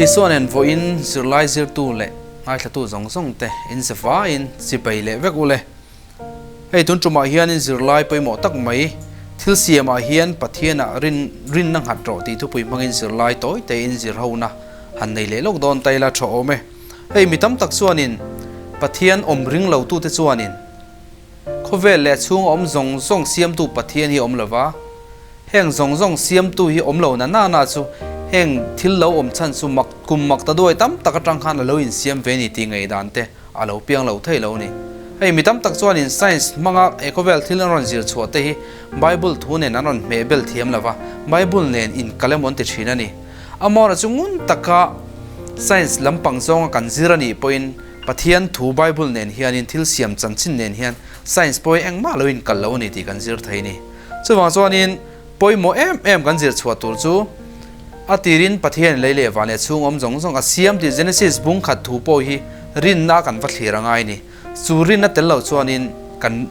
Isua nen vawiin zirlai zirtu leh ngaithlatu zawng zawng te in zavaiin chibai leh vek ule. Hei tun tumah hianin zirlai pawimawh tak mai thil siamah hian Pathianah rin rinna nghat rawh tih thupui hmangin zirlai tawi tein zir hona han nei leh lawk dawn ta ila tha awm e. Hei mi tam tak chuanin Pathian awm ring lo tute chuanin khawvel leh chhunga awm zawng zawng siamtu Pathian hi a awm lova, heng zawng zawng siamtu hi awm lo na na na chu heng thil lo awm chhan chu mak kum mak ta duai tam tak atang khan a lo insiam ve ni tih ngaihdan te a lo piang lo thei lo a ni. Hei mi tam tak chuanin science hmanga he khawvel thil an rawn zir chhuah te hi Bible thu nen an rawn hmeh bel thiam lo va, Bible nen inkal emaw an ti thin a ni. Amawra chu ngun taka science lampang zawnga kan zir a nih pawhin Pathian thu Bible nen hianin thil siam chanchin nen hian science pawh hi engmah lo inkal lo a ni tih kan zir thei a ni. Chuvang chuanin pawimawh em em kan zir chhuah tur chu a tirin Pathian lei leh van leh chhung awm zawng zawng a siam tih Genesis bung khat thu pawh hi rinna kan va thlir a ngai a ni. Chu rinna tel lo chuanin kan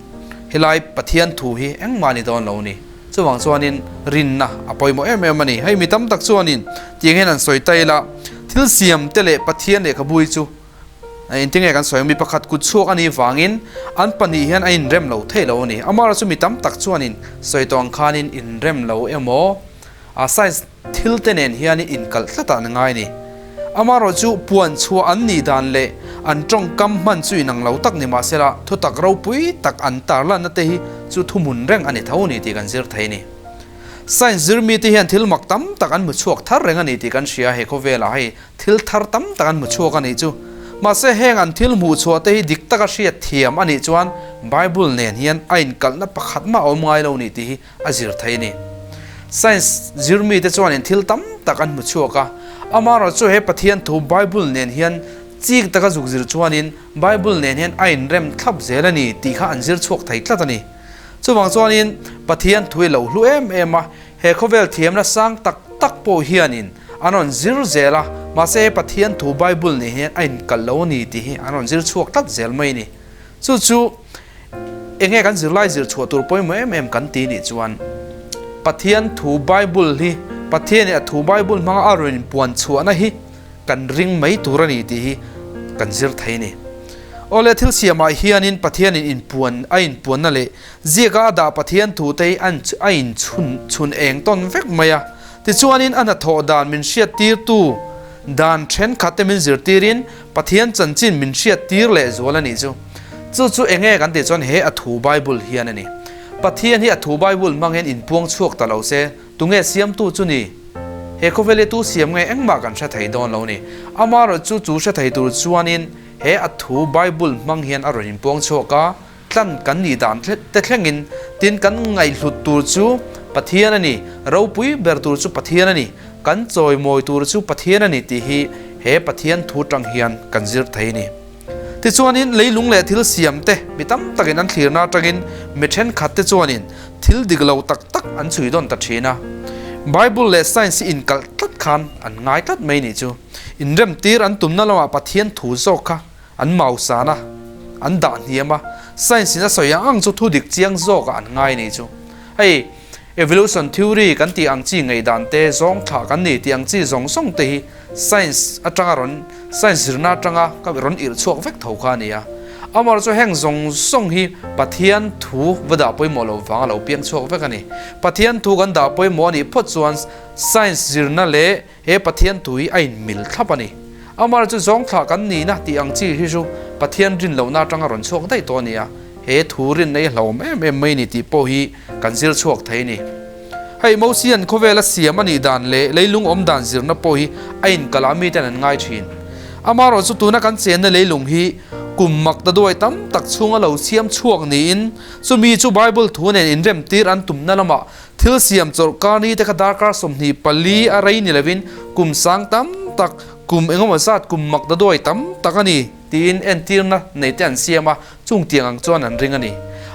helai Pathian thu hi engmah a ni dawn lo a ni. Chuvang chuanin rinna a pawimawh em em a ni. Hei mi tam tak chuanin tiang hian an sawi ta ila, thil siam te leh Pathian lehkhabu hi chu engtin nge kan sawi ang, mi pakhat kut chhuak a nih vangin an pahnih hian a inrem lo theih lo a ni. Amaherawhchu chu mi tam tak chuanin sawi tawh ang khanin inrem lo emaw a science thil te nen hianin inkalh tlat ah an ngai a ni. Amaherawhchu puan chhuah an nih dan leh an tawngkam hman chu inang lo tak ni mahsela thutak ropui tak an tarlanna te hi chu thuhmun reng a ni tho a ni tih kan zir thei a ni. Science zirmite hian thil mak tam tak an hmu chhuak thar reng a ni tih kan hria he khawvelah hei thil thar tam tak an hmu chhuak a nih chu. Mahse heng an thil hmuh chhuah te hi dik taka hriat thiam a nih chuan Bible nen hian a inkalhna pakhat mah a awm ngai lo a ni tih hi a zir thei a ni. Science zirmite chuanin thil tam tak an hmu chhuak a, amaherawhchu he Pathian thu Bible nen hian chik taka zuk zir chuanin Bible nen hian a inrem thlap zel a ni tih kha an zir chhuak thei tlat a ni. Chuvang chuanin Pathian thu hi lo hlu em em a, he khawvel thiamna sang tak tak pawh hianin an rawn zir zel a, mahse he Pathian thu Bible nen hian a inkalh lo a ni tih hi an rawn zir chhuak tlat zel mai a ni. Chu chu enge kan zirlai zir chhuah tur pawimawh em em kan ti nih chuan Pathian thu Bible hi Pathian in a thu Bible hmanga a rawn inpuan chhuahna hi kan ring mai tur a ni tih hi kan zir thei a ni. Awle thil siamah hianin Pathian in inpuan a inpuanna leh ziaka a dah Pathian thu te hi a inchhun chhun eng tawn vek mai a. Tichuanin a hnathawh dan min hriattirtu dan thenkhat te min zirtirin Pathian chanchin min hriattir leh zual a nih chu. Chu chu enge kan tih chuan he a thu Bible hian a ni. Pathian hi a thu Bible hmang hian inpuang chhuak ta lo se, tunge siamtu chu ni? He khawvel hi tu siam nge engmah kan hre thei dawn lo ni. Amaherawhchu chu hre thei tur chuanin he a thu Bible hmang hian a rawn inpuang chhuak a, tlan kan nih dan te thlengin tin kan ngaihhlut tur chu Pathian a ni, ropui ber tur chu Pathian a ni, kan chawimawi tur chu Pathian a ni tih hi he Pathian thu tang hian kan zir thei a ni. Tichuanin leilung leh thil siam te mi tam takin an thlirna atangin mi thenkhat te chuanin thil dik lo tak tak an chhui dawn ta thin a. Bible leh science hi inkalh tlat khan an ngai tlat mai nih chu. Inremtir an tumna lamah Pathian thu zawk kha An mausan a, an dah hniam a, science in a sawi ang ang chu thu dik chiang zawk ah an ngai nih chu. Hei evolution theory kan tih ang chi ngaihdan te zawng thlah kan ni tih ang chi zawng zawng te hi science atanga rawn science zirna atanga ka rawn irh chhuak vek tho kha a ni a. Amaherawhchu heng zawng zawng hi Pathian thu va dah pawimawh loh vang a lo piang chhuak vek a ni. Pathian thu kan dah pawimawh a nih phawt chuan science zirna leh He Pathian thu hi a inmil thlap a ni. Amar chu zawng thlah kan nihna tih ang chi hi chu Pathian rin lohna atanga rawn chhuak daih tawh a ni a, he thu rinna hi hlauhawm em em mai ni tih pawh hi kan zir chhuak thei a ni. Hei Mosian khawvela siam a nih dan leh leilung awm dan zirna pawh hi a inkalh ah miten an ngai thin. Amaherawh chu tuna kan chenna leilung hi kum mak ta duai tam tak chhunga lo siam chhuak niin chumi chu Bible thu nen inremtir an tumna lamah Thil siam chawlhkar ni te kha darkar 24 a rei ni lovin kum sang tam tak, kum engemaw zat, kum mak daduai tam tak a ni tiin entirna nei te an siam a, chung tiang ang chuan an ring a ni.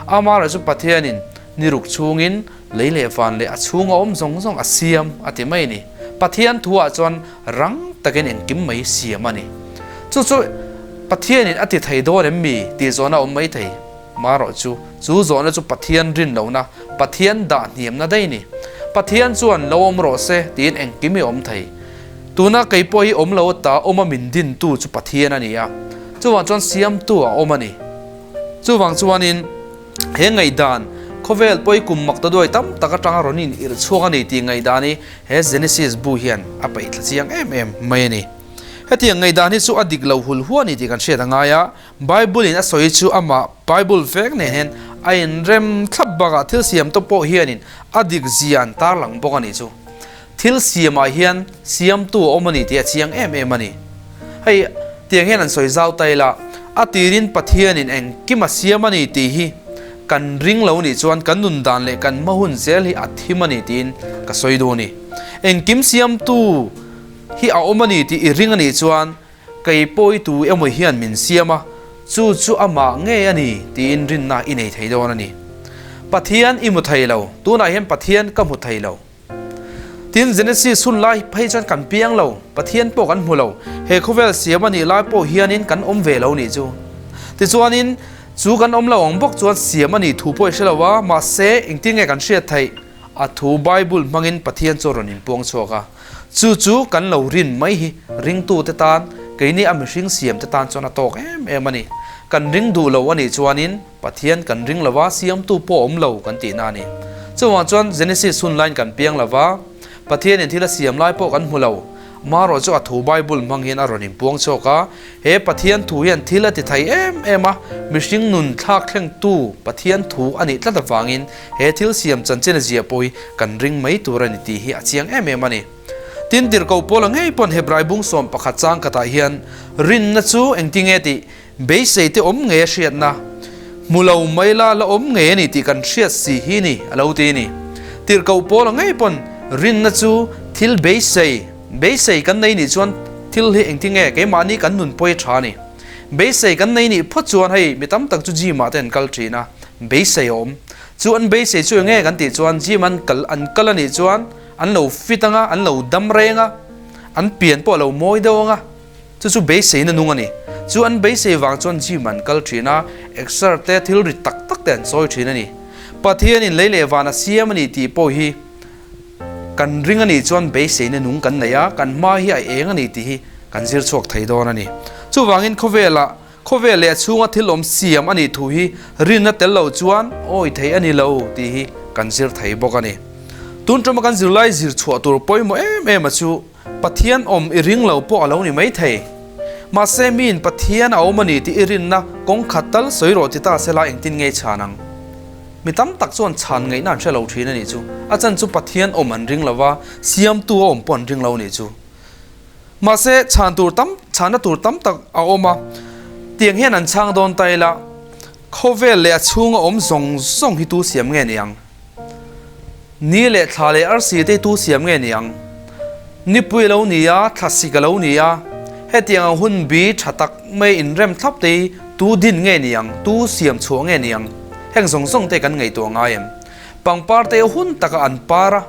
Amaherawhchu chu Pathianin ni ruk chhungin lei leh van leh a chhunga awm zawng zawng a siam a ti mai a ni. Pathian thuah chuan rang takin engkim mai siam a ni. Chu chu Pathianin a ti thei dawn em mi tih zawhna a awm mai thei. Marawh chu, chu zawhna chu Pathian rin lohna, Pathian dah hniamna daih a ni. Pathian chuan lo awm rawh se tiin engkim i awm thei. Tuna kei pawh hi awm lo ata awma min dintu chu Pathian a ni a, chuvang chuan siamtu a awm a ni. Chuvang chuanin he ngaihdan khawvel pawi kum mak ta duai tam tak atanga rawn in irh chhuak a ni tih ngaihdan hi he Genesis bu hian a peih thla chiang em em mai a ni. Hetiang ngaihdan hi chu a dik lo hul huan a ni tih kan hriat a ngai a, Bible in a sawi chu amah Bible vek nen hian a inrem thlap bakah thil siam te pawh hianin a dik zia an tarlang bawk a nih chu. Thil siamah hian siamtu a awm a ni tih a chiang em em a ni. Hei tiang hian an sawi zau ta ila, a tirin Pathianin engkim a siam a ni tih hi kan ring lo nih chuan kan nun dan leh kan hma hun zel hi a thim a ni tiin ka sawi duh a ni. Engkim siamtu hi a awm a ni tih i ring a nih chuan Kei pawitu emaw hian min siam a, chu chu amah ngei a ni tiin rinna i nei thei dawn a ni. Pathian i hmu thei lo, tunah hian Pathian ka hmu thei lo. Tin, Genesis hun lai phei chuan kan piang lo, Pathian pawh kan hmu lo, he khawvel siam a nih lai pawh hianin kan awm ve lo nih chu. Tichuanin, chu kan awm lo ang bawk chuan siam a nih thu pawh i hre lo a, mahse engtin nge kan hriat theih? A thu Bible hmangin Pathian chu a rawn inpuang chhuak a. Chu chu kan lo rin mai hi ringtute tan, keini a mihring siamte tan chuan a tawk em em a ni. Kan ring duh lo a nih chuanin Pathian kan ring lo va, siamtu pawh a awm lo kan tihna a ni. Chuvang chuan Genesis hun laiin kan piang lo va, Pathianin thil a siam lai pawh kan hmu lo. Marawh chu a thu Bible hmang hian a rawn inpuang chhuak a, he Pathian thu hian thil a ti thei em em a, mihring nun thlak thlengtu Pathian thu a nih tlat avangin he thil siam chanchin a ziah pawh hi kan ring mai tur a ni tih hi a chiang em em a ni. Tin, Tirhkoh Paula ngei pawn Hebrai bung 11 chang khatah hian rinna chu engtinge tih beisei te awm ngei a hriatna, hmu lo mai la la awm ngei a ni tih kan hriat si hi ni a lo ti a ni. Tirhkoh Paula ngei pawn rinna chu thil beisei, beisei kan nei nih chuan thil hi engtinge keimahni kan nun pawi a tha a ni. Beisei kan nei nih phawt chuan hei mi tam tak chu gym ah te an kal thin a, beisei a awm. Chu an beisei chu enge kan tih chuan gym an kal an kal a nih chuan an lo fit anga, an lo dam reng a, an pian pawh a lo mawi deuh anga, chu chu beiseina nung a ni. Chu an beisei vang chuan gym an kal thin a, exer te thil ri tak tak te an sawi thin a ni. Pathianin lei leh van a siam a ni tih pawh hi Kan ring a nih chuan beiseina nung kan nei a, kan hma hi a eng a ni tih hi kan zir chhuak thei dawn a ni. Chuvangin khawvelah, khawvel leh a chhunga thil awm siam a nih thu hi rinna tel lo chuan awi thei a ni lo tih hi kan zir thei bawk a ni. Tun tuma kan zirlai zir chhuah tur pawimawh em em a chu Pathian awm i ring lo pawh a lo ni mai thei. Mahse miin Pathian a awm a ni tih i rinna kawng khat tal sawi rawh ti ta sela engtin nge chhan ang? Mi tam tak chuan chhan ngaihna an hre lo thin a nih chu. A chan chu Pathian awm an ring lo va, siamtu a awm pawh an ring lo a nih chu. Mahse, chhan tur tam, chhanna tur tam tak a awm a, tiang hian an chhang dawn ta ila, khawvel leh a chhunga awm zawng zawng hi tu siam nge ni ang? Ni leh thla leh arsi te hi tu siam nge ni ang? Nipui a lo ni a, thlasik a lo ni a, hetiang ang hun bi tha tak mai inrem thlap te hi tu din nge ni ang, tu siam chhuah nge ni ang? Heng zawng zawng te kan ngaihtuah ngai em? Pangpar te a hun takah an par a,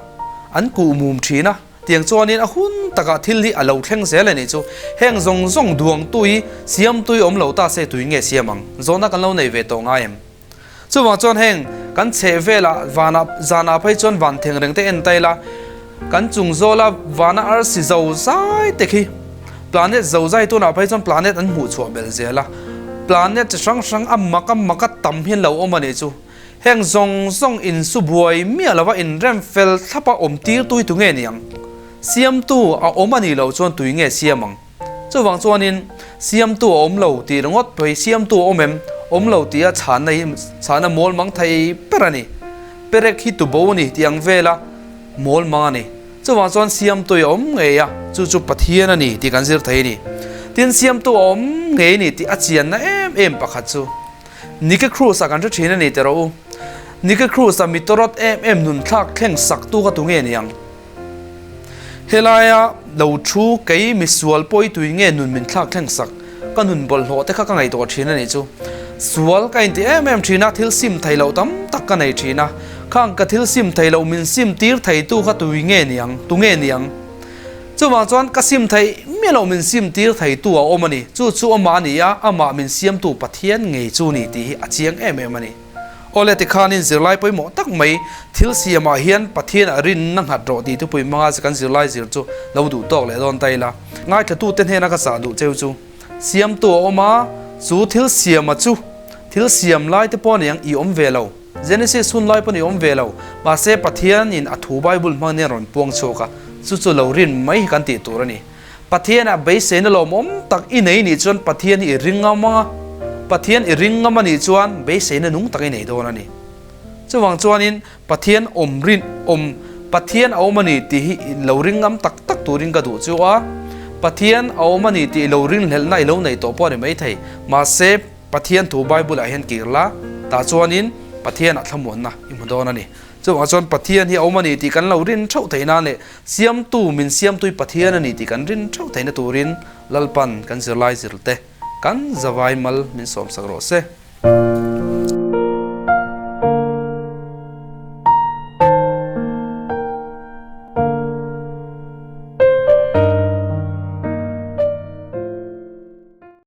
an kuh mum thin a, tiang chuanin a hun takah thil hi a lo thleng zel a nih chu. Heng zawng zawng duang tui, siam tui awm lo ta se tui nge siam ang? Zawhna kan lo nei ve tawh ngai em? Chuvang chuan heng kan chheh velah vanah zanah phei chuan van theng reng te en ta ila, kan chung zawla vana arsi zo zai te khi planet zo zai tunah phei chuan planet an hmuh chhuah belh zel a, planet chi hrang hrang a mak a mak a tam hian lo awm a nih chu. Heng zawng zawng insu buai miah lova inrem fel thlapa awm tir tui tu nge ni ang? Siamtu a awm a nih loh chuan tui nge siam ang? Chuvang chuanin siamtu a awm lo tih ringawt phei siamtu a awm em? Awm lo tia chhanna hi chhanna mawl mang thei ber a ni. Perek hi tubo a ni tih ang vela mawl mang a ni. Chuvang chuan siamtu a awm ngei a, chu chu Pathian a ni tih kan zir thei a ni. Tin, siamtu a awm ngei a ni tih a chianna em em pakhat chu Nike Cruz-a kan hre thin a ni teh rawh u. Nike Cruz-a mi tawrawt em em nun thlak thleng saktu kha tu nge ni ang? Helaia lo thu kei misual pawi tui nge nun min thlak thleng sak, ka nun bawlhhlawh te kha ka ngaihtuah thin a nih chu. Sual ka inti em em thin a, thil sim thei loh tam tak ka nei thin a. Khang ka thil sim thei loh min sim tir theitu kha tui nge ni ang, tu nge ni ang? Chuvang chuan ka sim theih miah loh min sim tir theitu a awm a ni. Chu chu amah a ni a, amah min siamtu Pathian ngei chu ni tih hi a chiang em em a ni. Awle tikhanin zirlai pawimawh tak mai thil siamah hian Pathian a rinna nghat rawh tih thupui hmanga kan zirlai zir chu lo duh tawk leh dawn ta ila. Ngaithlatute hnena ka chah duh cheu chu siamtu a awm a, chu thil siama chu thil siam lai te pawh aniang i awm ve lo. Genesis hun lai pawn i awm ve lo. Mahse Pathianin a thu Bible hmangin a rawn puang chhuak a, chu chu lo rin mai hi kan tih tur a ni. Pathianah beiseina lawmawm tak i nei nih chuan Pathian hi i ring ngam ang a, Pathian i ring ngam a nih chuan beiseina nung tak i nei dawn a ni. Chuvang chuanin Pathian awm rin awm Pathian a awm a ni tih hi i lo ring ngam tak tak turin ka duh chu a, Pathian a awm a ni tih i lo rinhlelhna i lo nei tawh pawh a ni maithei. Mahse Pathian thu Bible-ah hian kir la, tah chuanin Pathianah thlamuanna i hmu dawn a ni. Chuvangah chuan Pathian hi a awm a ni tih kan lo rin theuh theih nan leh Siamtu min siamtui Pathian a ni tih kan rin theuh theihna turin Lalpan kan zirlai zirte kan zavai mal min sawmsak rawh se.